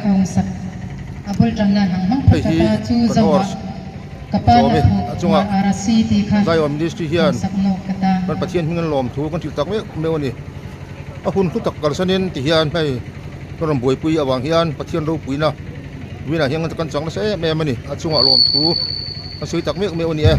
ka hung sak. A bul ṭang nan hang hmang Hei phawt hi ta chu kan zo ah horse ka pa Zawmi na a phu chungah mar ara si ti kha Zion Ministry hung hian sak nawk ka ta. kan Pathian hming an lawm thu kan hrilh tak meuh meuh a ni. A hun hlu tak kalsanin ti hian hei kan rawn buaipui avang hian Pathian ropuina Winah hian kan chang nasa em em a ni. A chungah lawm thu kan sawi tak meuh meuh a ni e.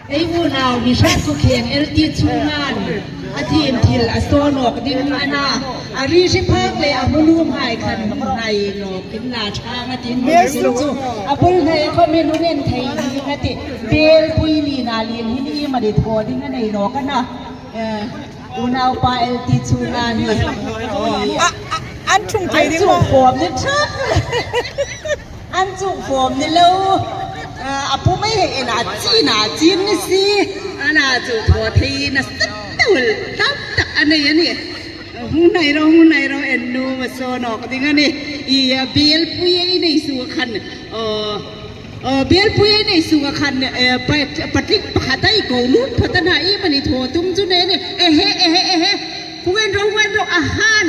Ei unau mi hrat ku kheng LT chungan a thim thil a sawn awk ding ana a ri hri phak le a mulum hai khan nai nawk in na thang a tin chu a bul hnai kho mi lungen thei ding a ti bel pui li na lin hin i ma di tho ding a nei nawk ana. Unaupa LT chhunga hi An thung thei ding maw? An chuh fawm ni thak. An chuh fawm ni lo. A pu mai hei en a chin a chin ni si. Ana chu thaw thei na sat deuh tam tak a nei a ni. Hung hnai ro hung hnai ro en nu ma sawn awk ding a ni. I bel pui ei nei su khan Aw Belpui ei nei sung a khan patling pakhat a i ko lut phawt a na i mani thaw tum chu nei a ni. Ehe ehe ehe hungen ro hungen ro a han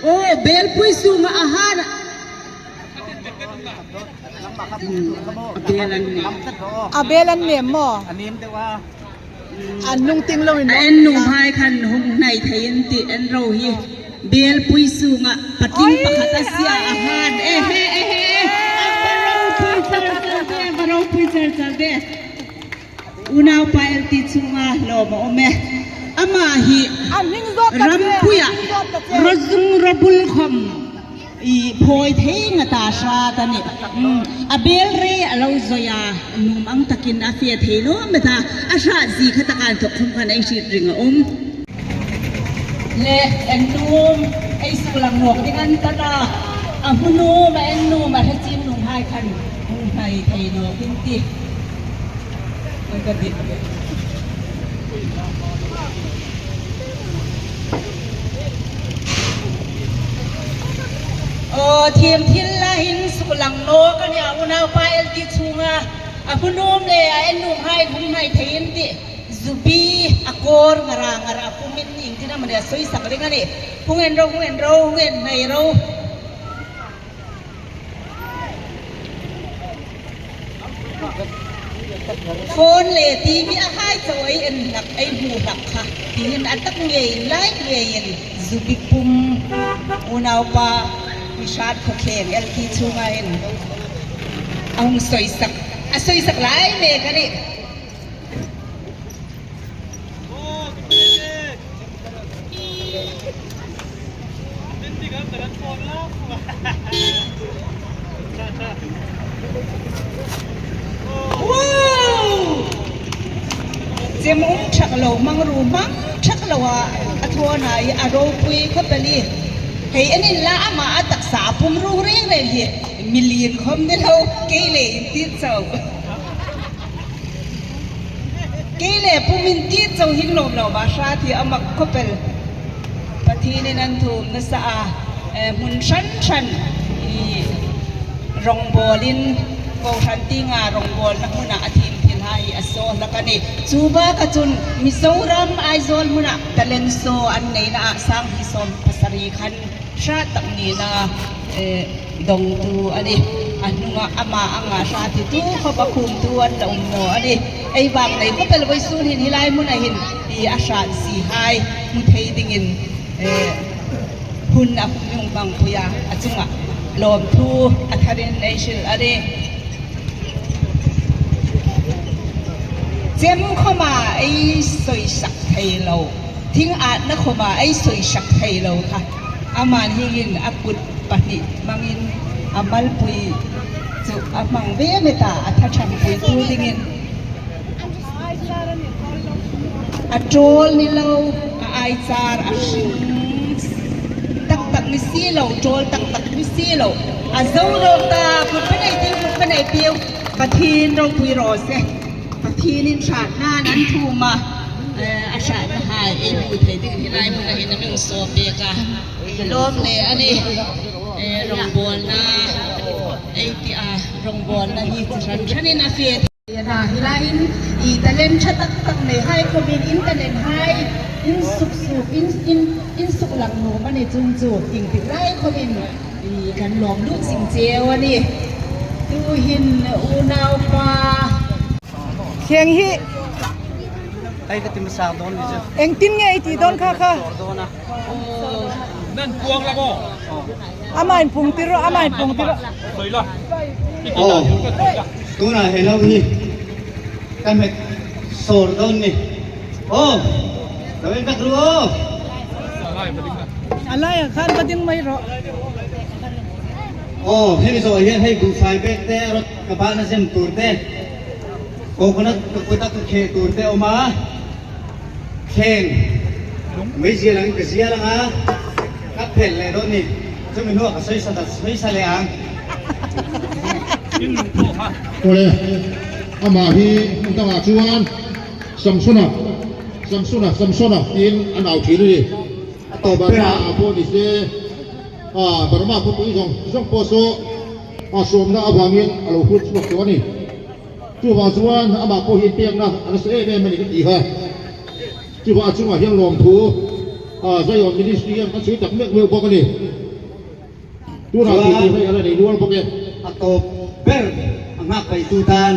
aw Belpui sung a han a bel an nem. A bel an nem maw? An nung ting lo in A en nung hai khan hung hnai thei in tih en ro hi Belpui sunga patling pakhat a sia a han ehe ehe a va ropui char char ve a va ropui char char ve unaupa LT chunga hlawm a awm e amah hi rampuia rawzung rawbul khawm I phawi thei nga ta hrat a ni. A bel rei a lo zawi a, num ang takin a fe thei lo met a, a hrat zi kha taka an thawk khum khan ei hrit ring a awm. Le en num ei suk lang nawk ding an tan a, a hmu num a en num a hrechin nung hai khan hung hnai thei nawk in ti. Ka ti. Aw thiam thil la hin suk lang nawk a nia unaupa LT chhunga a hmunum le a ennum hai hum hnai thei in ti zubi a kawr ngara ngara a pum in ing tin a mawni a sawi sak ring a ni hung en ro hung en ro hung en hnai ro. Phone le TV a hai cho ei en hlak ei hmu hlak kha tiin a tak ngei in lai ngei in zubik pum unaupa mihrat khawkheng LT chungah hin a hung sawisak a sawisak lai mek a ni. Chem um thak lo mang ru mang thak lo a a thawn a i a ropui khawp a ni. Hei an in la amah a taksa a pum ru reng reng hi milian khawm ni lo kei le in ti cho. Kei le pum in ti cho hing lawm lo ma hra ti a mak khawpel. Pathian in an thum nasa a hmun hran hran i rawngbawl in Kohhran tinga rawngbawl na hmunah a thim thil ha hi a saw hlak a ni. Chu bakah cun Mizoram Aizawl hmunah talent saw an nei na ah sanghi 70 khan hra tak ni na dongtu a ni. A hnungah amah anga hra titu khawp a khumtu an la um maw a ni. Ei vang nei khawpel voi sun hin hilai hmun ah hin i a hrat si hai hmu thei dingin hun a hung bang pui a, a cungah lawmthu a thar in ei hrilh a ni. Chem khawma ei sawisak thei lo, thing atna khawma ei sawisak thei lo kha aman hingin a kut pahnih hmangin a malpui chu a hmang ve met a, a tha thanpuitu dingin a ṭawl ni lo, a aichar a hring taktak ni si lo, ṭawl taktak ni si lo, a zo rawk ta, kut pa nei tiu, kut pa nei tiu, Pathian ropui rawh se, Pathian in hrat nan an thum a, a hrat na hai ei hmu thei ding hi lai hmun ah hin a ming sawm bik a. Lawm le a ni. Rawngbawlna ei tih a rawngbawlna hi chi hran hranin a fe thei a na. Helaiin i talent tha tak tak nei hai khawmin in talent hai in suk suk in in in suk lang nuam a ni chung chu engtik lai khawmin i kan lawm lut sing cheu a ni. Tuhin unaupa. Kheng hi engtin nge i tih dawn kha kha? Amah in pung tir rawh, amah in pung tir rawh. Aw, tunah he lo hi ka hmet sawr dawn ni. Aw, lo en vek ru aw. A laiah khan va ding mai rawh. Aw, hemi zawh hian hei buhfai bag te, rod ka bahna zem tur te, coconut ka kut a ka kheh tur te a awm a, thleng. Meizial angin ka zial ang a, ka phelh leh dawn ni. Chumi hnuah ka sawi sa ta sawi sa leh ang. Awle, amah hi hmun dangah chuan Samsona, Samsona, Samsona tiin an au thin a ni. A tawp ber a. Burma ah pawh ni se, ah Burma khawpui zawng zawng pawh saw a sawmna avangin a lo hur chhuak tawh a ni. Chuvang chuan amah pawh hi inpekna a nasa em em a ni ka ti kha. Chuvang a chungah hian lawmthu Zion Ministry hian kan sawi tak meuh meuh bawk a ni. Tunah tih tur hei a la nei nual bawk e. A tawp ber a nghak paihtu tan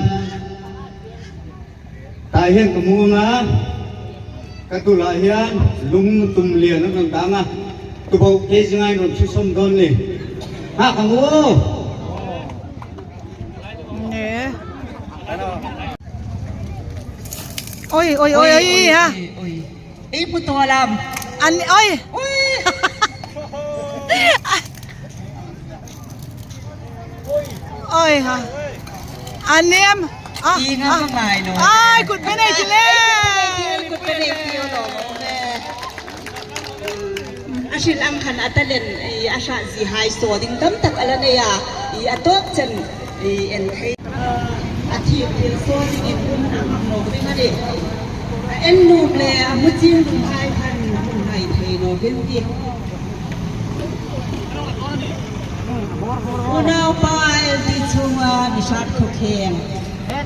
tah hian ka mu ang a, ka dulah hian lung tum lian an rawn dang a, tuboh kei zingain rawn chhusawm dawn ni. Nghak ang u! Oi oi oi oi ha. Ei mu to lam. An oi. Oi ha. An nem. Ah. Ai kut pe nei chi le. Kut pe nei chi lo. A hrilh ang khan a talent i a hrah zi hai saw ding tam tak a la nei a, i a tawk chen i en thei. A thim thil saw ding in hun a hmang nawk ding a ni. A en num le a mu ching lung hai khan hun hai thei nawk in ti. Unaupa LT chhunga Nishad Khawkheng,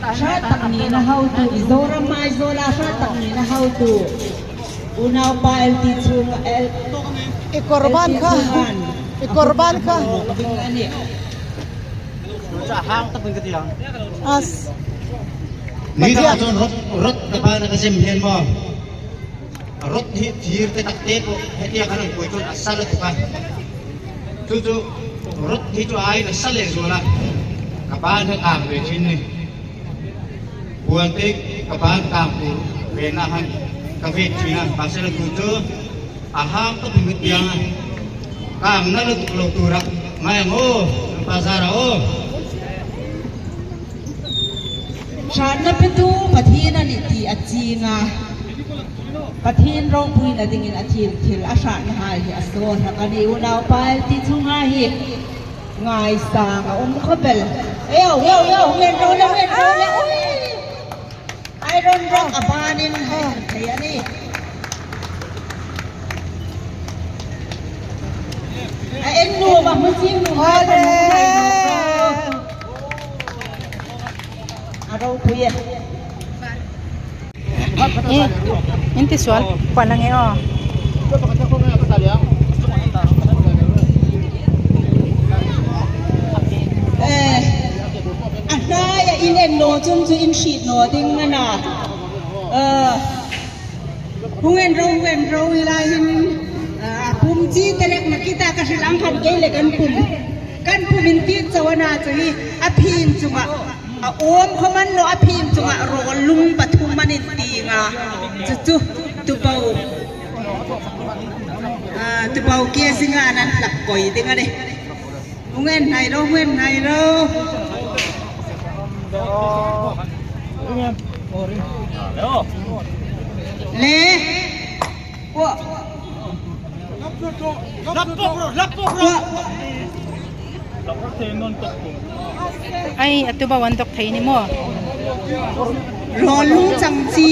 hrat tak nihna hotu Mizoram Aizawla hrat tak nihna hotu, Unaupa LT chhung L I kawrban kha I kawrban kha As Ni dangah chuan rot rot ka ban a ka zem hian maw rot hi thir te tak te pawh hetia kan rawn kuai chuan a sal a tuk a chu chu rot hi chu aiin a sa leh zual a ka ban hi a kang ve thin ni. Puan te ka ban kang tur venah khan ka vet thin a, mahse la tu chu a hang tawp in ka tiang a, kang na lutuk lo tura ngai ang aw, kan pa zara aw. Hranna petu Pathian a ni tih a ching a, Pathian ropuina dingin a thil thil a hranna hai hi a saw hlak a ni. Unaupa LT chhunga hi. Ngaisang a awm khawpel. Eo eo eo ngen ro le ngen ro le ui. Iron rod a banin hei han thei a ni. A en nuam a hmu ching nuam a kan hmu ngai lo. A ropui e. In ti sual palh ange aw. A hnaia in en naw chung chu in hrih naw ding a na. Hungen ro hungen ro lai hin a pum chi te lek na kita ka hrilh ang khan kei le kan pum kan pum in ti chaw a na chu hi a phin chungah A awm khaw man lo a phim chungah rawl lung pathum an in ting a, cucu tubo tubo ke zingah an hlak koi ding a ni. Ungen hnai ro ungen hnai ro. Le. Ai a tubo an dawk thei ni maw? Rawl lung chang chi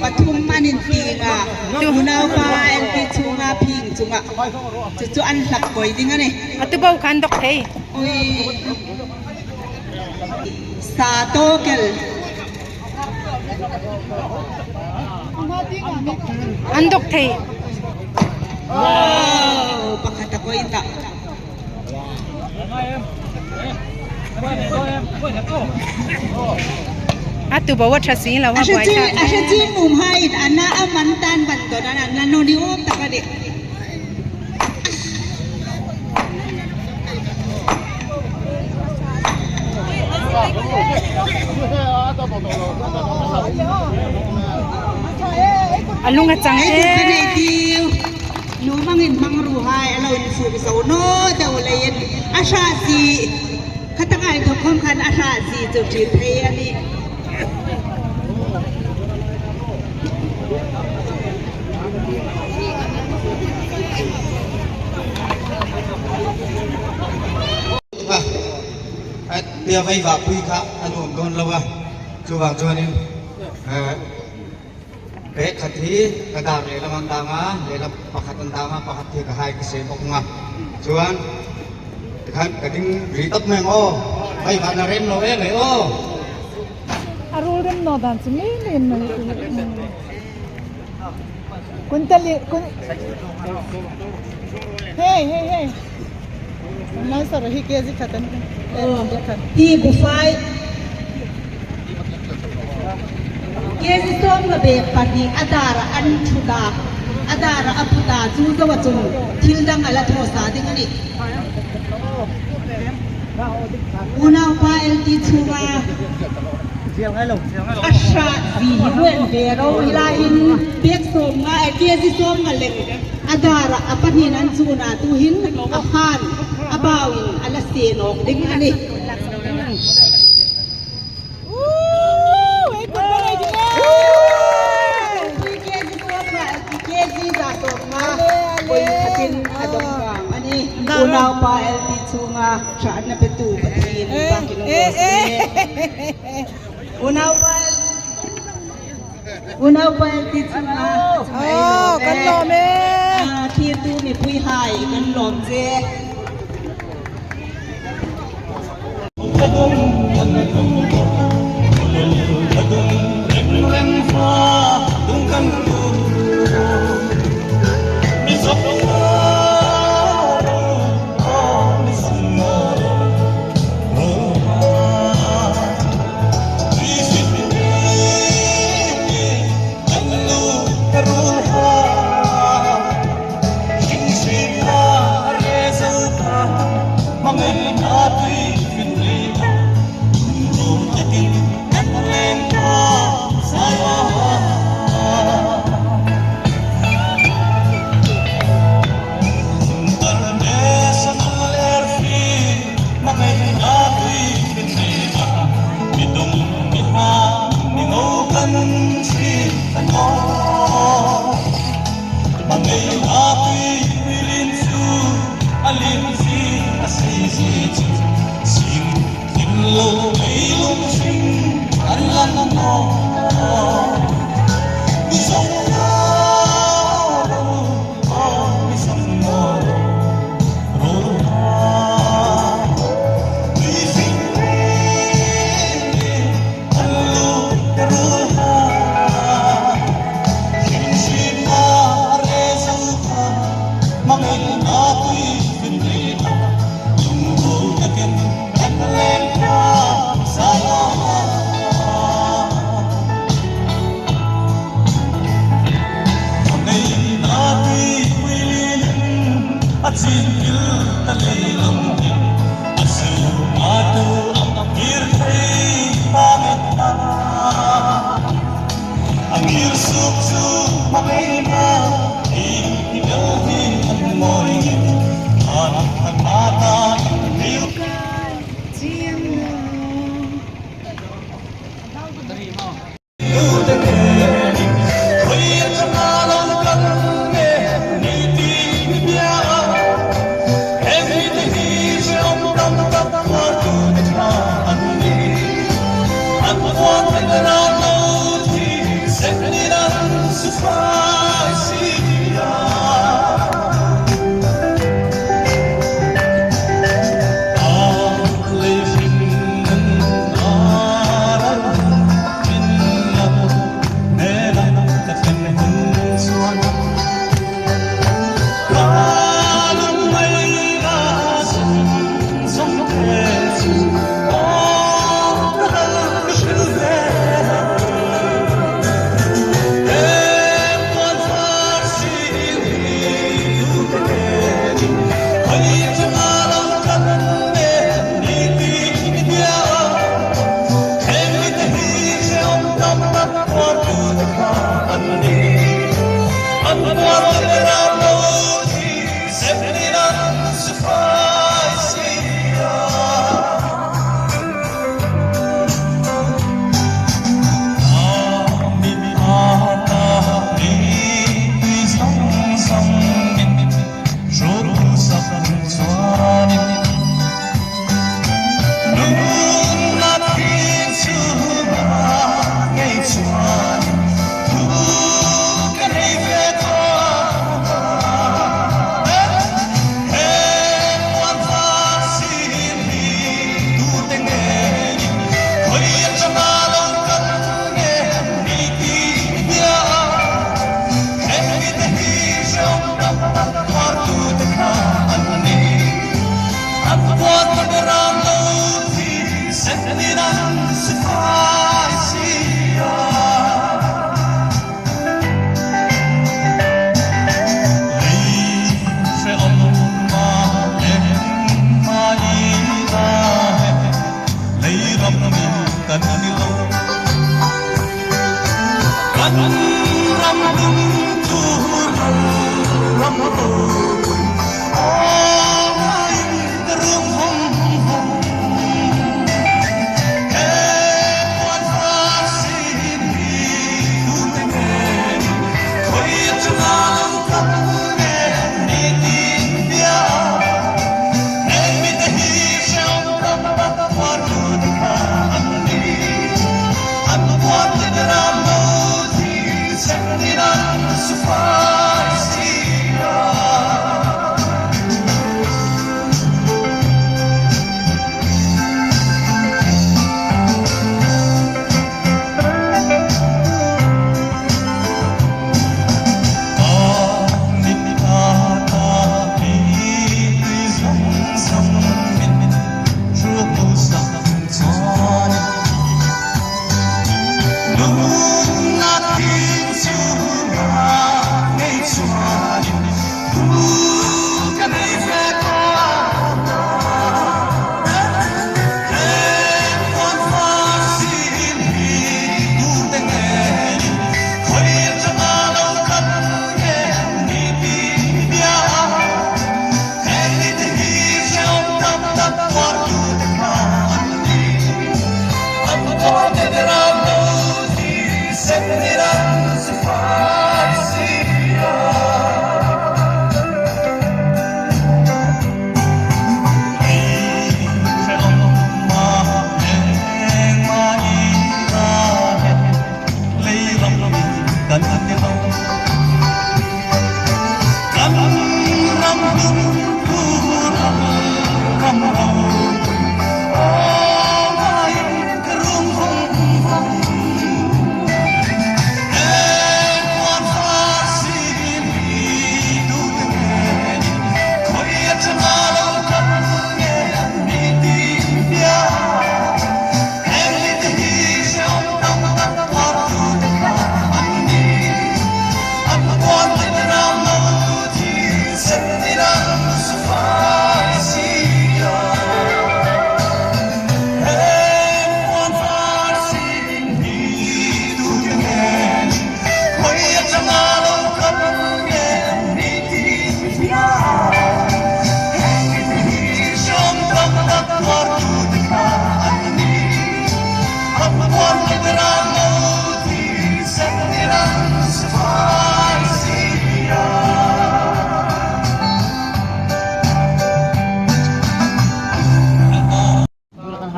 pathum an in ting a, unaupa LP chunga phing chunga chu chu an hlap koi ding a ni. A tubo kha an dawk thei. Ui sa tokel. An dawk thei. Wow, pakhat a kawi ta. A tubo a tha si lo a buai thlak. A hre ching num ha in ana a man tan ban don an an no ni awm tak a ni. A lung a chang e. Nu mangin mang ru hai a lo in fuk zo no deuh leiin a hra zi khatanga in thawk khawm khan a hra zi chu ṭin thei a ni. Khatia vei vah pui kha a nuam dawn lo a, chuvang chuanin bag khat hi ka dar lehlam an dang a, lehlam pakhat an dang a, pakhat hi ka hai ka seh bawk ang a, chuan tikhan ka ding rih tawp mai ang aw, vei vah na rem lo em mai aw. A rul rem naw dan chu mai mai mai Kuntali kun Hey hey hey Lai sar hi kg khat an Ti bufai kg sawm nga bek pahnih a dar an thut a, a dar a put a, chu zo a chung thil dang a la thaw sa ding a ni. Unaupa LT chhunga a hrat vi hi luen ve ro laiin bek sawm nga kg sawm nga lek a dar a pahnin an chun ah tuhin a han a bau in a la sen awk ding a ni. Kg za sawm nga vawi khatin a dawng vang a ni. Unaupa LT chhunga hratna petu Pathian bakin awm rawh se. Unaupa Unaupa LT chhunga chhunga ei lawm e. Thirtu mipui hai kan lawm che.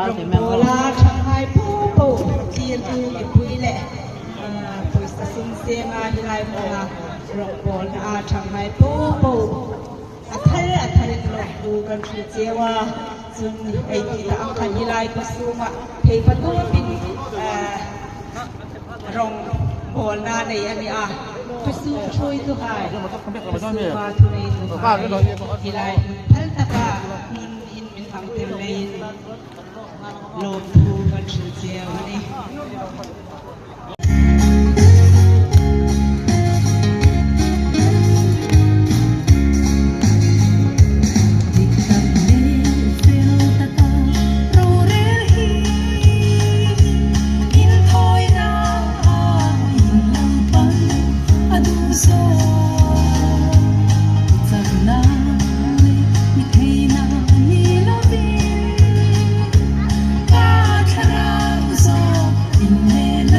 Rawngbawla Shanghai pu po tlirtu mipui leh pawisa sum senga helai hmuna rawngbawlna a Shanghai pu po a thar a tharin lawmtu kan hrilh cheu a, chun hei tih lah ang khan helai khawsungah pheifa tawpin rawngbawlna nei a ni a, khawsung hrui chu hai, khawsunga thunei chu hai, helai hmun phal taka hmun in min hmang tel laiin lawmthu kan hrilh cheu a ni. Dik tak leh fel taka rorel hi inthawina aiin Lalpan a duh zawk. Chakna leh mi theihna ni lovin ka thlarau zawk in nen.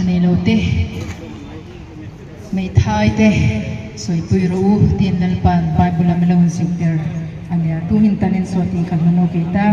nei lo te, hmeithai te sawipui rawh u tiin Lalpa'n Bible-a min lo inzirtir a nia. Tumin tanin saw tih ka hmu nawk ei ta.